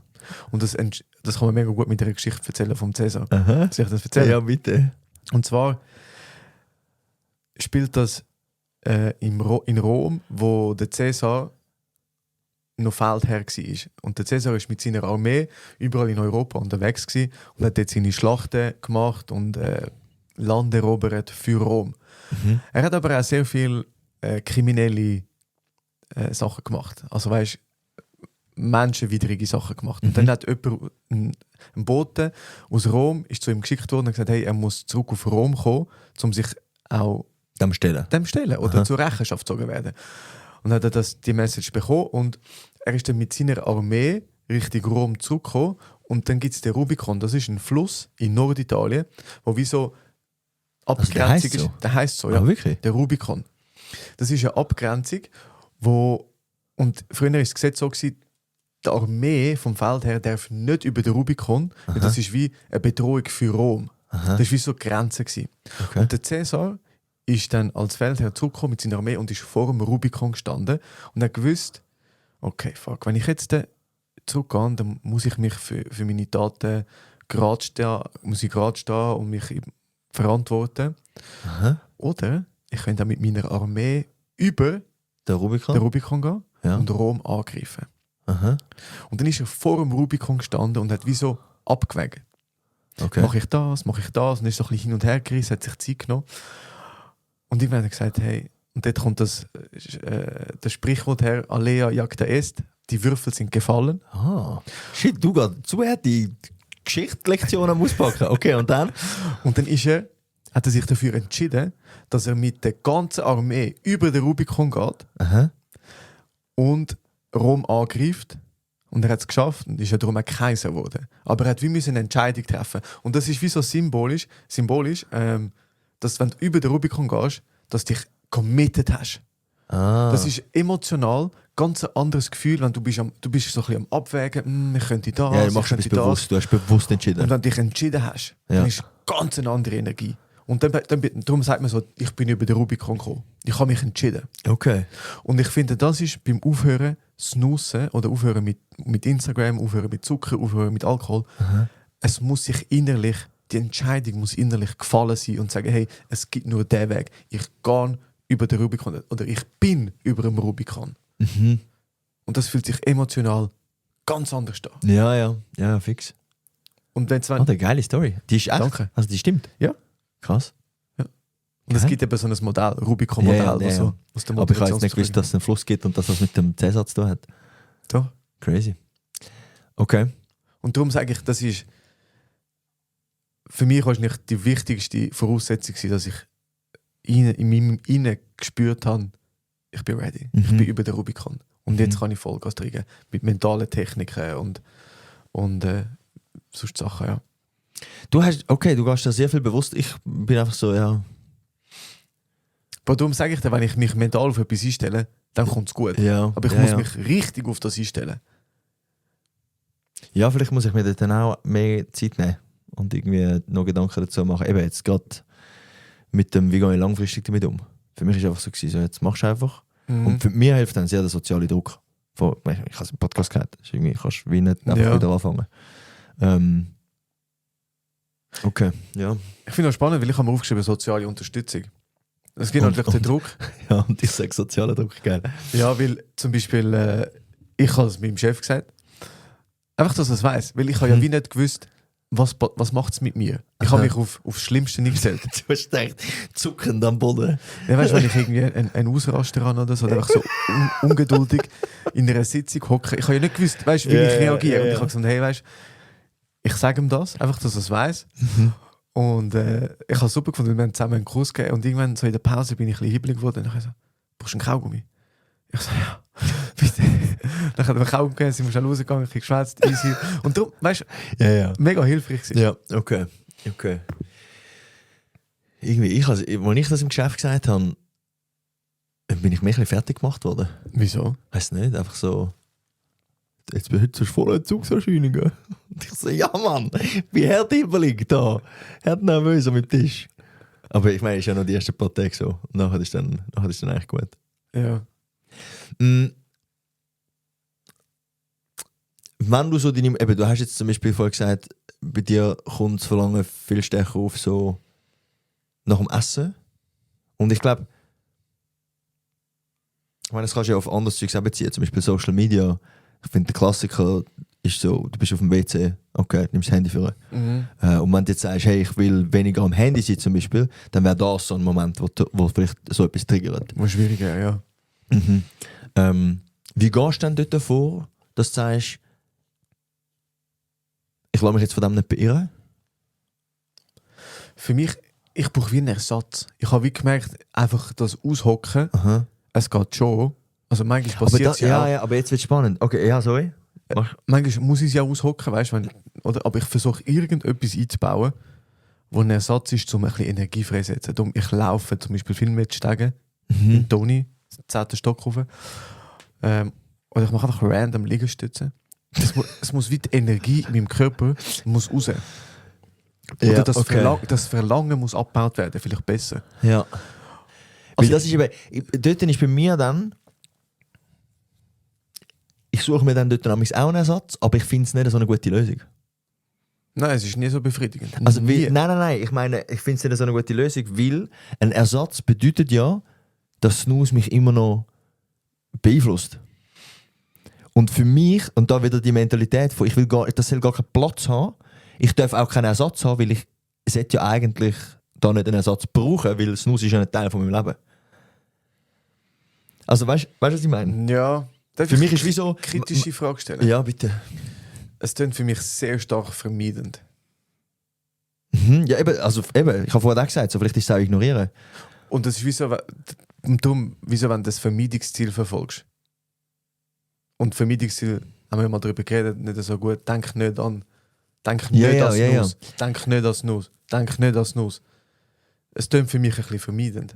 Und das kann man mega gut mit einer Geschichte erzählen vom Cäsar. Aha. Soll ich das erzählen? Ja, bitte. Und zwar spielt das in Rom, wo der Cäsar noch Feldherr war. Und der Cäsar ist mit seiner Armee überall in Europa unterwegs gewesen und hat dort seine Schlachten gemacht und Land erobert für Rom. Mhm. Er hat aber auch sehr viel kriminelle Sachen gemacht. Also weißt, menschenwidrige Sachen gemacht. Und dann hat jemand, ein Bote aus Rom, ist zu ihm geschickt worden und gesagt, hey, er muss zurück auf Rom kommen, um sich auch Dem stellen. dem stellen oder zur Rechenschaft gezogen werden. Und dann hat er die Message bekommen und er ist dann mit seiner Armee Richtung Rom zurückgekommen und dann gibt es den Rubikon. Das ist ein Fluss in Norditalien, wo wie so Abgrenzung ist. Der heisst so, ja. Ah, wirklich? Der Rubikon. Das ist eine Abgrenzung, wo und früher war das Gesetz so gewesen, die Armee vom Feldherr darf nicht über den Rubikon, weil das ist wie eine Bedrohung für Rom. Aha. Das war wie so die Grenze gewesen. Okay. Und der Cäsar ist dann als Feldherr zurückgekommen mit seiner Armee und ist vor dem Rubikon gestanden und hat gewusst, okay, fuck, wenn ich jetzt zurückgehe, dann muss ich mich für meine Taten gerade stehen und mich verantworten. Aha. Oder ich könnte auch mit meiner Armee über Der Rubikon? den Rubikon gehen Ja. und Rom angreifen. Aha. Und dann ist er vor dem Rubikon gestanden und hat wie so abgewägt. Okay. Mache ich das? Und ist so ein bisschen hin und her gerissen, hat sich Zeit genommen. Und irgendwann hat er gesagt, hey, und dort kommt das Sprichwort her, Alea jacta est, die Würfel sind gefallen. Ah. Shit, du gehst zu die Geschichtslektionen auspacken. Okay, und dann? Und dann hat er sich dafür entschieden, dass er mit der ganzen Armee über den Rubikon geht Aha. und Rom angreift. Und er hat es geschafft und ist ja darum auch Kaiser geworden. Aber er hat wie eine Entscheidung treffen. Und das ist wie so symbolisch, dass wenn du über den Rubikon gehst, dass du dich committed hast. Ah. Das ist emotional ganz ein anderes Gefühl, wenn du bist so ein bisschen am Abwägen, ich könnte das, ja, du ich machst könnte es bewusst. Du hast bewusst entschieden. Und wenn du dich entschieden hast, Ja. dann ist ganz eine andere Energie. Und darum sagt man so, ich bin über den Rubikon gekommen. Ich habe mich entschieden. Okay. Und ich finde, das ist beim Aufhören, snoosen oder aufhören mit Instagram, aufhören mit Zucker, aufhören mit Alkohol. Aha. Es muss sich innerlich, die Entscheidung muss innerlich gefallen sein und sagen, hey, es gibt nur den Weg. Ich gehe über den Rubikon oder ich bin über dem Rubikon. Mhm. Und das fühlt sich emotional ganz anders an. Ja, fix. Und wenn's, Oh, eine geile Story. Die ist echt. Danke. Also die stimmt. Ja. Krass. Und es gibt eben so ein Modell, Rubikon-Modell, Ja. was der Aber ich habe jetzt nicht gewusst, Motivationspsychologie- dass es einen Fluss gibt und dass das mit dem Cäsar zu tun hat. Doch. Crazy. Okay. Und darum sage ich, das ist für mich wahrscheinlich die wichtigste Voraussetzung, dass ich in meinem Innen gespürt habe, ich bin ready, ich bin über den Rubikon. Und jetzt kann ich Vollgas trinken mit mentalen Techniken und sonst Sachen, ja. Du gehst da sehr viel bewusst. Ich bin einfach so, ja. Aber darum sage ich dir, wenn ich mich mental auf etwas einstelle, dann kommt es gut. Ja. Aber ich muss mich richtig auf das einstellen. Ja, vielleicht muss ich mir dann auch mehr Zeit nehmen und irgendwie noch Gedanken dazu machen. Eben jetzt gerade mit dem, wie gehe ich langfristig damit um. Für mich war es einfach so, gewesen, so jetzt machst du einfach. Und für mich hilft dann sehr der soziale Druck. Ich habe es im Podcast gehört. Irgendwie kannst du wie nicht einfach wieder anfangen. Okay, ja. Ich finde es spannend, weil ich habe mir aufgeschrieben, soziale Unterstützung. Es gibt natürlich den Druck. Ja, und ich sage sozialer Druck, geil. Ja, weil zum Beispiel, ich habe es meinem Chef gesagt. Einfach, dass er es weiss. Weil ich habe ja wie nicht gewusst, was macht es mit mir. Ich habe mich aufs Schlimmste nicht gestellt. Du hast echt zuckend am Boden. Ja, weißt du, wenn ich irgendwie einen Ausraster habe oder so, oder einfach so ungeduldig in einer Sitzung hocke. Ich habe ja nicht gewusst, weißt, wie ich reagiere. Und ich habe gesagt, hey, weißt, ich sage ihm das, einfach, dass er es weiss. Und ich habe es super gefunden, wir haben zusammen einen Kurs gegeben und irgendwann so in der Pause bin ich ein bisschen hibbelig geworden und ich so, brauchst du einen Kaugummi? Ich so, ja, bitte. Dann hat er mir Kaugummi gegeben, sind wir schnell rausgegangen, ich habe geschwätzt, easy. Und darum, weißt du, mega hilfreich gewesen. Ja, okay. Irgendwie, als ich das im Geschäft gesagt habe, bin ich mehr ein bisschen fertig gemacht worden. Wieso? Weiss nicht, einfach so. Jetzt bin ich heute voll Entzugserscheinungen. Und ich so, ja Mann, wie herdibelig da. Herd nervös am Tisch. Aber ich meine, es ist ja noch die ersten paar Tage so. Und nachher ist dann eigentlich gut. Ja. Wenn du so deine, eben, du hast jetzt zum Beispiel vorher gesagt, bei dir kommt das Verlangen viel stärker auf so nach dem Essen. Und ich glaube, das kannst du ja auf anderes Zeugs auch beziehen, zum Beispiel Social Media. Ich finde, der Klassiker ist so, du bist auf dem WC, okay, nimmst das Handy für. Und wenn du jetzt sagst, hey, ich will weniger am Handy sein zum Beispiel, dann wäre das so ein Moment, wo vielleicht so etwas triggert. Was schwieriger, ja. Wie gehst du denn dort vor, dass du sagst, ich lasse mich jetzt von dem nicht beirren? Für mich, ich brauche wie einen Ersatz. Ich habe wie gemerkt, einfach das Aushocken, es geht schon. Also manchmal passiert es ja auch. Ja, aber jetzt wird es spannend. Okay, ja, sorry. Manchmal muss ich es ja aushocken, weißt du, aber ich versuche irgendetwas einzubauen, wo ein Ersatz ist, um ein bisschen Energie freisetzen. Darum, ich laufe zum Beispiel viel mit Steigen in Toni, 10. Stock rauf. Oder ich mache einfach random Liegestützen. Es muss wie die Energie in meinem Körper muss raus. Oder Ja, das Verlangen muss abgebaut werden, vielleicht besser. Ja. Weil das ist eben, dort ist bei mir dann, ich suche mir dann dort auch einen Ersatz, aber ich finde es nicht so eine gute Lösung. Nein, es ist nie so befriedigend. Also, nein, ich meine, ich finde es nicht so eine gute Lösung, weil ein Ersatz bedeutet ja, dass Snooze mich immer noch beeinflusst. Und für mich, und da wieder die Mentalität von, das soll gar keinen Platz haben, ich darf auch keinen Ersatz haben, weil ich sollte ja eigentlich da nicht einen Ersatz brauchen, weil Snooze ist ja ein Teil von meinem Leben. Also weißt du, was ich meine? Ja. Für mich ist wie so... Kritische Frage stellen. Ja, bitte. Es klingt für mich sehr stark vermeidend. Ja, eben, ich habe vorher auch gesagt, so vielleicht ist es auch ignorieren. Und das ist wie so, wieso, wenn du das Vermeidungsziel verfolgst. Und Vermeidungsziel, haben wir mal darüber geredet, nicht so gut. Denk nicht an Snooze. Denk nicht an Snooze. Denk nicht an Snooze. Es klingt für mich ein bisschen vermeidend.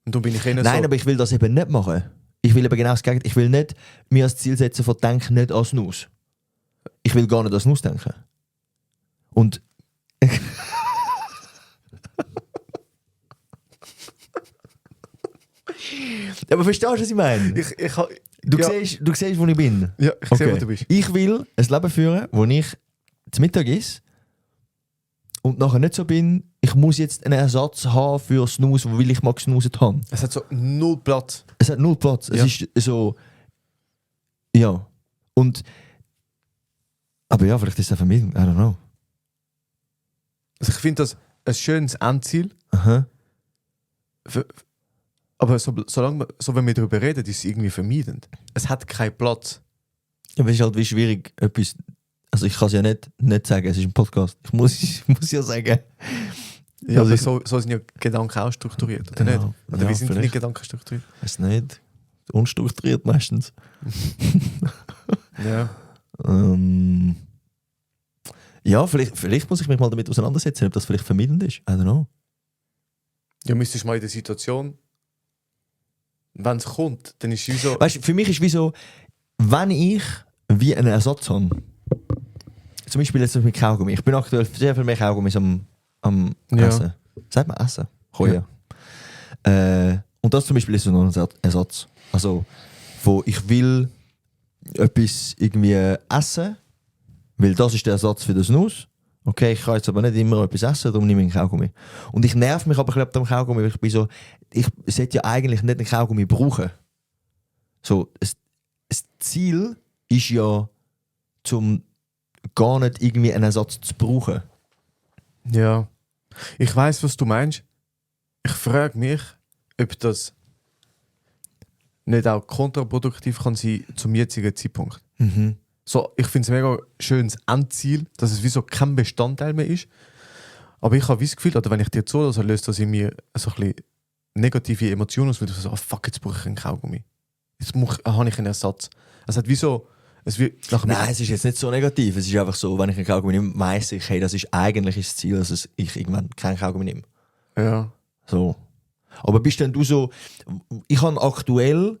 Und darum bin ich Nein, so, aber ich will das eben nicht machen. Ich will eben genau das Gegenteil. Ich will nicht mir als Ziel setzen von denk nicht an Snooze. Ich will gar nicht an Snooze denken. Und... aber verstehst du, was ich meine? Du siehst, wo ich bin. Ja, ich sehe, wo du bist. Ich will ein Leben führen, wo ich zu Mittag esse und nachher nicht so bin, ich muss jetzt einen Ersatz haben für Snooze, weil ich mag Snooze haben. Es hat so null Platz. Es hat null Platz. Ja. Es ist so... Ja. Und... Aber ja, vielleicht ist es eine Vermeidung. I don't know. Also ich finde das ein schönes Endziel. Aha. Aber wenn wir darüber reden, ist es irgendwie vermeidend. Es hat keinen Platz. Ja, aber es ist halt wie schwierig, etwas... Also ich kann es ja nicht sagen, es ist ein Podcast. Ich muss ja sagen. Ja, also so sind ja Gedanken auch strukturiert, oder nicht? Oder wie sind nicht Gedanken strukturiert? Weiß nicht. Unstrukturiert meistens. Ja. Ja, vielleicht muss ich mich mal damit auseinandersetzen, ob das vielleicht vermeidend ist. I don't know. Ja, müsstest du mal in der Situation, wenn es kommt, dann ist es wie so... Weißt du, für mich ist wie so, wenn ich wie einen Ersatz habe, zum Beispiel jetzt mit Kaugummi. Ich bin aktuell sehr viel mehr Kaugummis am Essen. Sagt man Essen? Ja. Und das zum Beispiel ist so noch ein Ersatz. Also, wo ich will etwas irgendwie essen, weil das ist der Ersatz für den Snooze. Okay, ich kann jetzt aber nicht immer etwas essen, darum nehme ich einen Kaugummi. Und ich nerv mich aber ab dem Kaugummi, weil ich bin so, ich sollte ja eigentlich nicht einen Kaugummi brauchen. So, das Ziel ist ja, zum gar nicht irgendwie einen Ersatz zu brauchen. Ja. Ich weiss, was du meinst. Ich frage mich, ob das nicht auch kontraproduktiv kann sein zum jetzigen Zeitpunkt. So, ich finde es ein mega schönes Endziel, dass es wie so kein Bestandteil mehr ist. Aber ich habe das Gefühl, oder wenn ich dir zuhöre, löst das in mir so ein bisschen negative Emotionen aus, weil du so, fuck, jetzt brauche ich einen Kaugummi. Jetzt habe ich einen Ersatz. Es hat wie so... Nein, es ist jetzt nicht so negativ. Es ist einfach so, wenn ich einen Kaugummi nehme, weiss ich, hey, das ist eigentlich das Ziel, dass ich irgendwann keinen Kaugummi nehme. Ja. So. Aber bist denn du so, ich habe aktuell,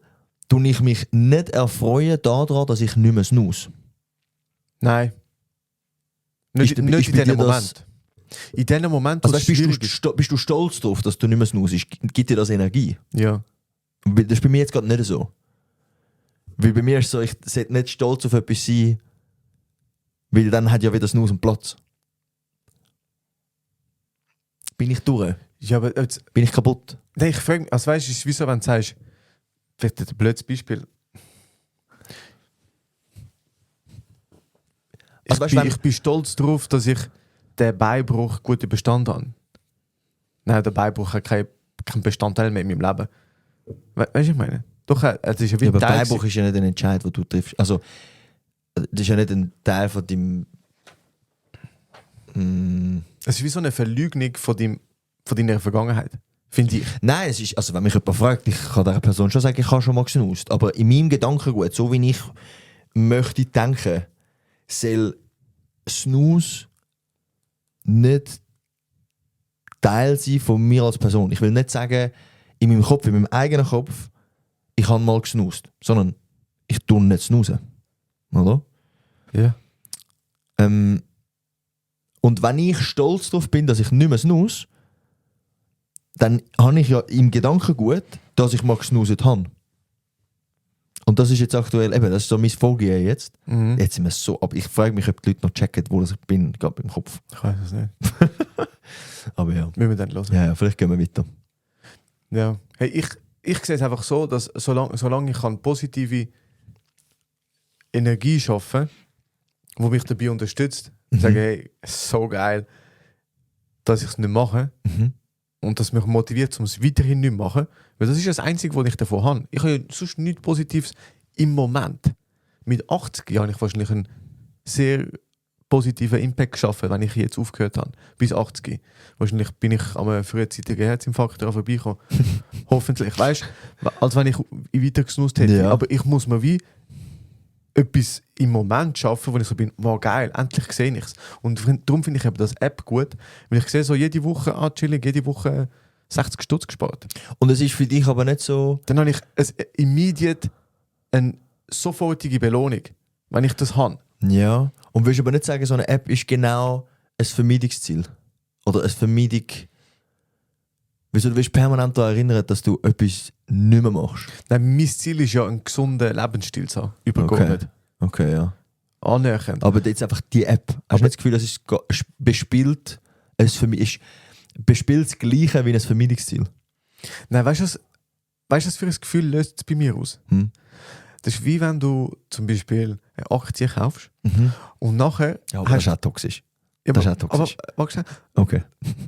tue ich mich nicht erfreuen daran, dass ich nicht mehr snooze. Nein. Nicht in diesem Moment. In diesem Moment, also bist du stolz darauf, dass du nicht mehr snoozest? Gibt dir das Energie? Ja. Das ist bei mir jetzt gerade nicht so. Weil bei mir ist es so, ich sollte nicht stolz auf etwas sein, weil dann hat ja wieder Snooze einen Platz. Bin ich durch? Ja, aber jetzt, bin ich kaputt? Nein, ich frage mich, also weißt du, wieso, wenn du sagst, vielleicht ein blödes Beispiel. Ich bin stolz darauf, dass ich den Beinbruch gut überstanden habe. Nein, der Beinbruch hat keinen Bestandteil mehr in meinem Leben. Weißt du, was ich meine? Doch, es ist ja wie aber Beinbruch ist ja nicht ein Entscheid, den du triffst. Also, das ist ja nicht ein Teil von deinem... Es ist wie so eine Verleugnung von deiner Vergangenheit, finde ich. Nein, es ist, also wenn mich jemand fragt, ich kann dieser Person schon sagen, ich habe schon mal gesnoozt. Aber in meinem Gedankengut, so wie ich möchte denken, soll Snooze nicht Teil sein von mir als Person. Ich will nicht sagen, in meinem Kopf, in meinem eigenen Kopf, ich habe mal gesnoozt, sondern ich tue nicht snoozen. Oder? Ja. Und wenn ich stolz darauf bin, dass ich nicht mehr snooze, dann habe ich ja im Gedankengut, dass ich mal gesnoozet habe. Und das ist jetzt aktuell, eben, das ist so mein Vorgehen jetzt. Mhm. Jetzt sind wir so, aber ich frage mich, ob die Leute noch checken, wo ich bin, gerade im Kopf. Ich weiß es nicht. Aber ja. Müssen wir dann hören. Ja, vielleicht gehen wir weiter. Ja. Hey, ich sehe es einfach so, dass solange ich positive Energie schaffen kann, die mich dabei unterstützt, sagen, hey, es ist so geil, dass ich es nicht mache. Mhm. Und das mich motiviert, um es weiterhin nicht zu machen. Weil das ist das Einzige, was ich davon habe. Ich habe ja sonst nichts Positives im Moment. Mit 80 habe ich wahrscheinlich einen sehr positiven Impact geschaffen, wenn ich jetzt aufgehört habe. Bis 80. Wahrscheinlich bin ich an einem frühzeitigen Herzinfarkt daran vorbeigekommen. Hoffentlich. Weißt du, als wenn ich weiter gesnusst hätte. Ja. Aber ich muss mir wie etwas im Moment schaffen, wo ich so bin, wow, geil, endlich sehe ich es. Und darum finde ich eben das App gut, weil ich sehe so jede Woche, chillig, jede Woche 60 Stutz gespart. Und es ist für dich aber nicht so... Dann habe ich immediate eine sofortige Belohnung, wenn ich das habe. Ja. Und willst du aber nicht sagen, so eine App ist genau ein Vermeidungsziel? Oder eine Vermeidung... Wieso du willst permanent daran erinnern, dass du etwas nicht mehr machst? Nein, mein Ziel ist ja, einen gesunden Lebensstil zu haben. Übergeordnet. Okay, ja. Annähernd. Aber jetzt einfach die App. Hast du nicht das Gefühl, das ist bespielt, bespielt das Gleiche wie ein Vermeidungsziel? Nein, weißt du, was für ein Gefühl löst es bei mir aus? Das ist wie wenn du zum Beispiel eine Aktie kaufst und nachher... Ja, aber das ist auch toxisch. Ja, das ist auch toxisch. Aber warte, okay.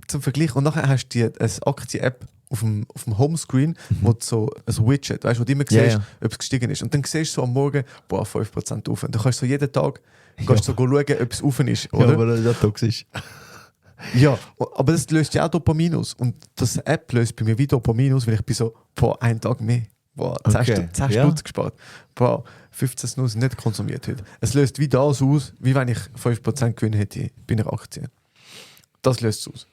zum Vergleich. Und nachher hast du eine Aktie-App auf dem Homescreen, wo du so ein Widget, weißt, wo du immer siehst, ob es gestiegen ist. Und dann siehst du so am Morgen, 5% auf. Und dann kannst du so jeden Tag schauen, ob es auf ist. Oder? Ja, aber das ist auch toxisch. Ja, aber das löst ja auch Dopamin aus. Und das App löst bei mir wie Dopamin aus, weil ich bin so, einen Tag mehr. 10 Stutz gespart. 15 Snus nicht konsumiert heute. Es löst wie das aus, wie wenn ich 5% Gewinn hätte bei einer Aktie. Das löst es aus.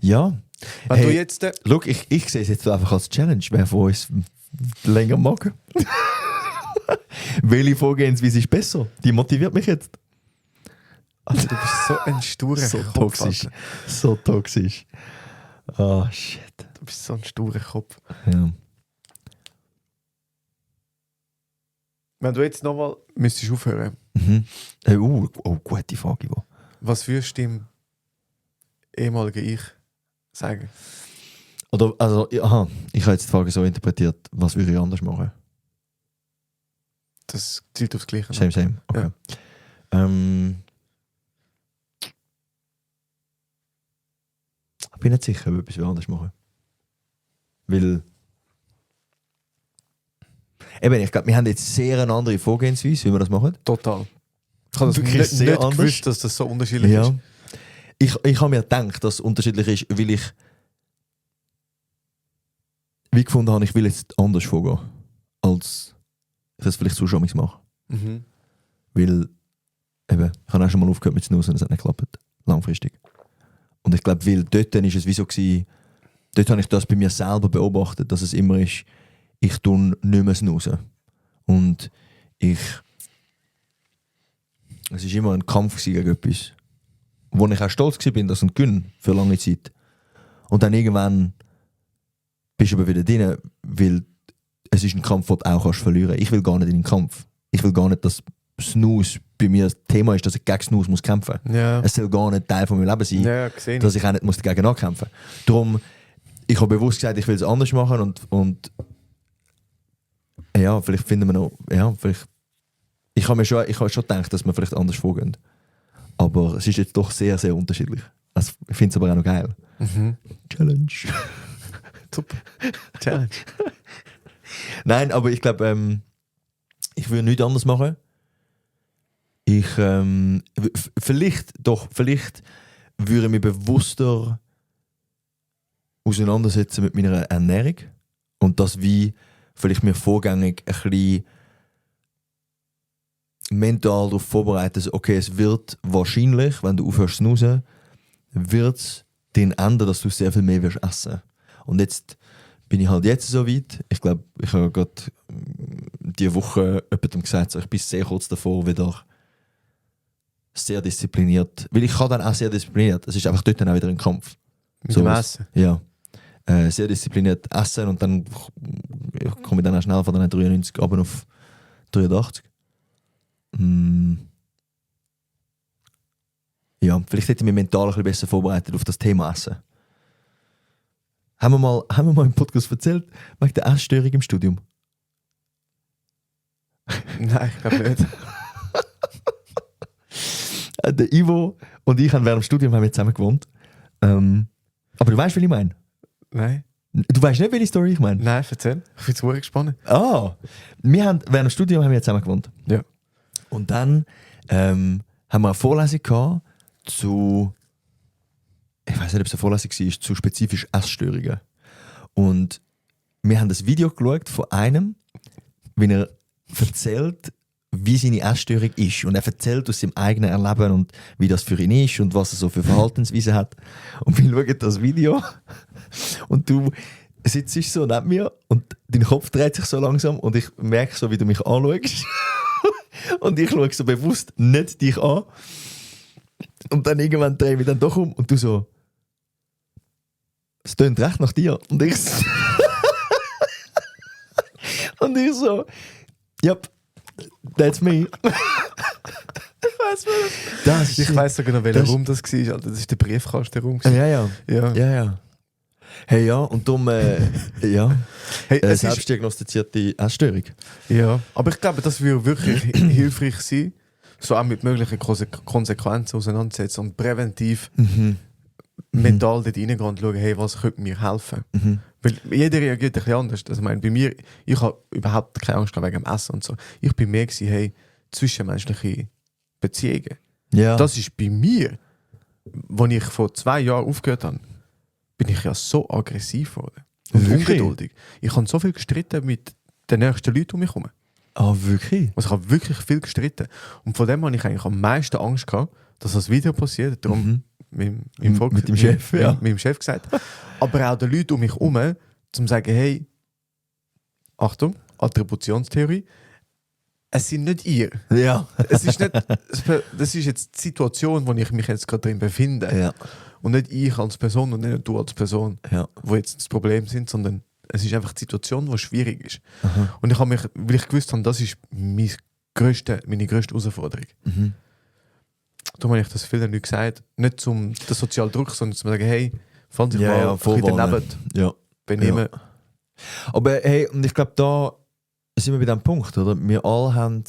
Ja. Wenn du jetzt... Schau, ich sehe es jetzt einfach als Challenge, wer von uns länger mag. Welche Vorgehensweise ist besser? Die motiviert mich jetzt. Also, du bist so ein sturer so Kopf. Toxisch. Alter. So toxisch. Oh, shit. Du bist so ein sturer Kopf. Ja. Wenn du jetzt nochmal müsstest aufhören, gute Frage, Ivo. was würdest du dem ehemaligen Ich sagen? Oder, also, ich habe jetzt die Frage so interpretiert, was würde ich anders machen? Das zielt aufs Gleiche. Same. Okay. Ja. Ich bin nicht sicher, ob ich etwas anders machen. Weil... Eben, ich glaube, wir haben jetzt sehr eine andere Vorgehensweise, wie wir das machen. Total. Ich habe das Wirklich nicht anders. gewusst, dass das so unterschiedlich Ja. ist. Ich habe mir gedacht, dass es unterschiedlich ist, weil ich wie gefunden habe, ich will jetzt anders vorgehen, als ich das vielleicht so schon mache. Mhm. Weil, eben, ich habe auch schon mal aufgehört mit Snoozen und es hat nicht geklappt. Langfristig. Und ich glaube, weil dort dann ist es wie so gewesen, dort habe ich das bei mir selber beobachtet, dass es immer ist, ich tue nicht mehr snoozen. Und es ist immer ein Kampf gegen etwas, wo ich auch stolz war, dass ich gewinne für lange Zeit. Und dann irgendwann bist du aber wieder drin, weil es ist ein Kampf, den du auch verlieren kannst. Ich will gar nicht in den Kampf. Ich will gar nicht, dass Snooze bei mir das Thema ist, dass ich gegen Snooze muss kämpfen muss. Ja. Es soll gar nicht Teil von meinem Leben sein, dass ich auch nicht muss dagegen ankämpfen muss. Darum, ich habe bewusst gesagt, ich will es anders machen und ja, vielleicht finden wir noch, ja, vielleicht, ich habe schon gedacht, dass wir vielleicht anders vorgehen. Aber es ist jetzt doch sehr, sehr unterschiedlich. Also, ich finde es aber auch noch geil. Challenge. Super. Challenge. Nein, aber ich glaube, ich würde nichts anders machen. Vielleicht würde ich mich bewusster auseinandersetzen mit meiner Ernährung und das wie vielleicht mir vorgängig ein bisschen mental darauf vorbereiten, okay, es wird wahrscheinlich, wenn du aufhörst zu snoozen, wird es den ändern, dass du sehr viel mehr wirst essen. Und jetzt bin ich halt jetzt so weit. Ich glaube, ich habe gerade diese Woche jemandem gesagt, so, ich bin sehr kurz davor, wieder sehr diszipliniert. Weil ich kann dann auch sehr diszipliniert. Es ist einfach dort dann auch wieder ein Kampf. Mit dem Essen? Ja. Sehr diszipliniert essen und dann komme ich dann auch schnell von den 93 runter auf 83. Ja, vielleicht hätte ich mich mental ein bisschen besser vorbereitet auf das Thema Essen. Haben wir mal im Podcast erzählt, wegen der Essstörung im Studium? Nein, ich glaube nicht. Der Ivo und ich haben während dem Studium zusammen gewohnt. Aber du weißt, was ich meine? Nein. Du weißt nicht, welche Story ich meine? Nein, erzähl. Ich bin zu gespannt. Wir haben während dem Studium zusammen gewohnt. Ja. Und dann haben wir eine Vorlesung gehabt zu, ich weiß nicht, ob es eine Vorlesung war, zu spezifischen Essstörungen. Und wir haben das Video geschaut von einem, wie er erzählt, wie seine Essstörung ist. Und er erzählt aus seinem eigenen Erleben und wie das für ihn ist und was er so für Verhaltensweisen hat. Und wir schauen das Video und du sitzt so neben mir und dein Kopf dreht sich so langsam und ich merke so, wie du mich anschaust. Und ich schaue so bewusst nicht dich an. Und dann irgendwann drehe ich mich dann doch um und du so, es tönt recht nach dir. Und ich so, und ich so, yep, that's me. Ich weiss sogar noch, welcher Raum das war. Alter. Das war der Briefkastenraum. Ja. Ja. Hey, ja, und darum, ja, Hey, es ist, selbstdiagnostizierte Essstörung. ja, aber ich glaube, das würde wirklich hilfreich sein, so auch mit möglichen Konsequenzen auseinandersetzen und präventiv mental dort reingehen und schauen, hey, was könnte mir helfen? Weil jeder reagiert ein bisschen anders. Also, ich meine, bei mir, ich habe überhaupt keine Angst wegen dem Essen und so. Ich bin mehr gewesen, hey, zwischenmenschliche Beziehungen. Ja. Das ist bei mir, als ich vor 2 Jahren aufgehört habe, bin ich ja so aggressiv geworden. Und Wirklich? ungeduldig. Ich habe so viel gestritten mit den nächsten Leuten um mich herum. Ah, wirklich? Also ich habe wirklich viel gestritten. Und von dem habe ich eigentlich am meisten Angst gehabt, dass das Video passiert. Darum mit dem Chef, ja. mit dem Chef gesagt. Aber auch den Leuten um mich herum, um zu sagen, hey, Achtung, Attributionstheorie, es sind nicht ihr. Ja. Es ist nicht, das ist jetzt die Situation, wo ich mich jetzt gerade drin befinde. Ja. Und nicht ich als Person und nicht du als Person, Ja. wo jetzt das Problem sind, sondern es ist einfach die Situation, die schwierig ist. Aha. Und ich habe mich, weil ich gewusst habe, das ist meine grösste Herausforderung. Darum habe ich das vielen Leuten gesagt, nicht zum den sozialen Druck, sondern zu sagen, hey, falls ich mal ein bisschen daneben Ja. benehmen. Ja. Aber hey, und ich glaube, da sind wir bei diesem Punkt, oder? Wir alle haben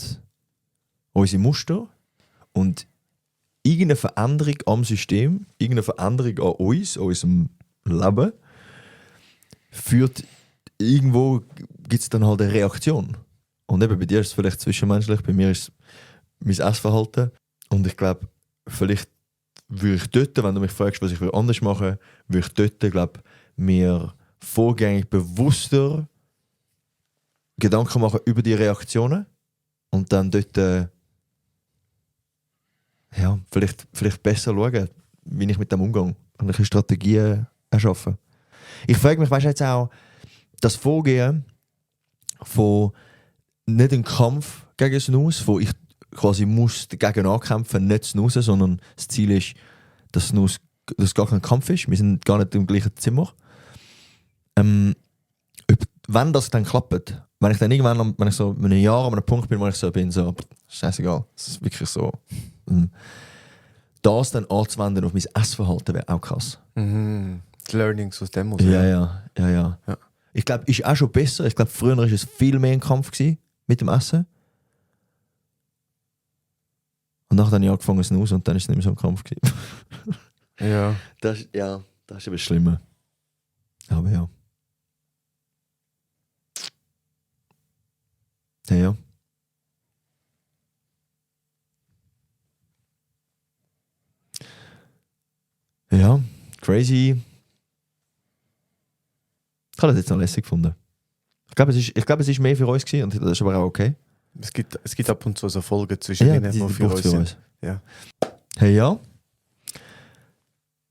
unsere Muster und irgendeine Veränderung am System, irgendeine Veränderung an uns, an unserem Leben, führt irgendwo, gibt es dann halt eine Reaktion. Und eben bei dir ist es vielleicht zwischenmenschlich, bei mir ist es mein Essverhalten. Und ich glaube, vielleicht würde ich dort, wenn du mich fragst, was ich anders machen würde, ich dort, glaube mir vorgängig bewusster Gedanken machen über die Reaktionen und dann dort ja, vielleicht besser schauen, wie ich mit dem umgehe und eine Strategien erschaffen. Ich frage mich, weißt du jetzt auch, das Vorgehen von nicht ein Kampf gegen Snus, wo ich quasi muss dagegen ankämpfen, nicht Snoozen, sondern das Ziel ist, dass Snus dass gar kein Kampf ist. Wir sind gar nicht im gleichen Zimmer. Wenn das dann klappt, wenn ich dann irgendwann, wenn ich so in einem Jahr an einem Punkt bin, wo ich so bin, so, scheißegal, das ist wirklich so. Das dann anzuwenden auf mein Essverhalten wäre auch krass. Mhm. Die Learnings aus dem muss Ja. Ich glaube, ist auch schon besser. Ich glaube, früher war es viel mehr ein Kampf gewesen mit dem Essen. Und nachher habe ich angefangen zu snoozen und dann ist es nicht mehr so ein Kampf gewesen. Ja. Das ist ein bisschen schlimmer. Aber ja. Ja. Ja, crazy. Ich habe das jetzt noch lässig gefunden. Ich glaube, es ist mehr für uns gewesen und das ist aber auch okay. Es gibt ab und zu so Folgen zwischen denen, die für uns sind. Ja. Hey, ja.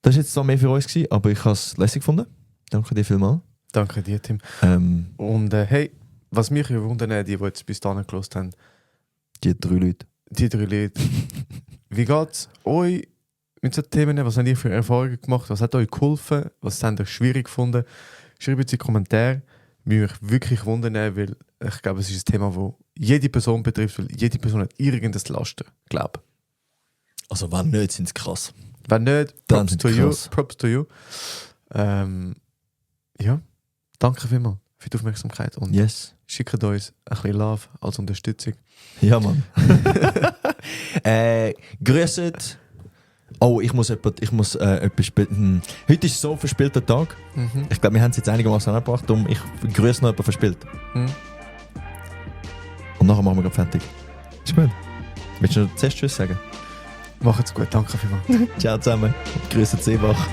Das war jetzt zwar mehr für uns gewesen, aber ich habe es lässig gefunden. Danke dir vielmals. Danke dir, Tim. Und hey, was mich wundern, die jetzt bis dahin gehört haben, die 3 Leute. Die 3 Leute. Wie geht es euch mit solchen Themen? Was habt ihr für Erfahrungen gemacht? Was hat euch geholfen? Was habt ihr schwierig gefunden? Schreibt es in die Kommentare. Mich wirklich wundern, weil ich glaube, es ist ein Thema, das jede Person betrifft, weil jede Person hat irgendein Laster, glaube. Also wenn nicht, sind es krass. Wenn nicht, Dann props to you. Ja, danke vielmals für die Aufmerksamkeit und schickt uns ein bisschen Love als Unterstützung. Ja, Mann. Grüßet. Oh, ich muss etwas spielen. Heute ist so ein verspielter Tag. Ich glaube, wir haben es jetzt einigermaßen angebracht. Darum ich grüße noch jemanden verspielt. Und nachher machen wir gerade fertig. Ist gut. Willst du noch zuerst Tschüss sagen? Macht's gut, danke vielmals. Ciao zusammen. Grüße Seebach.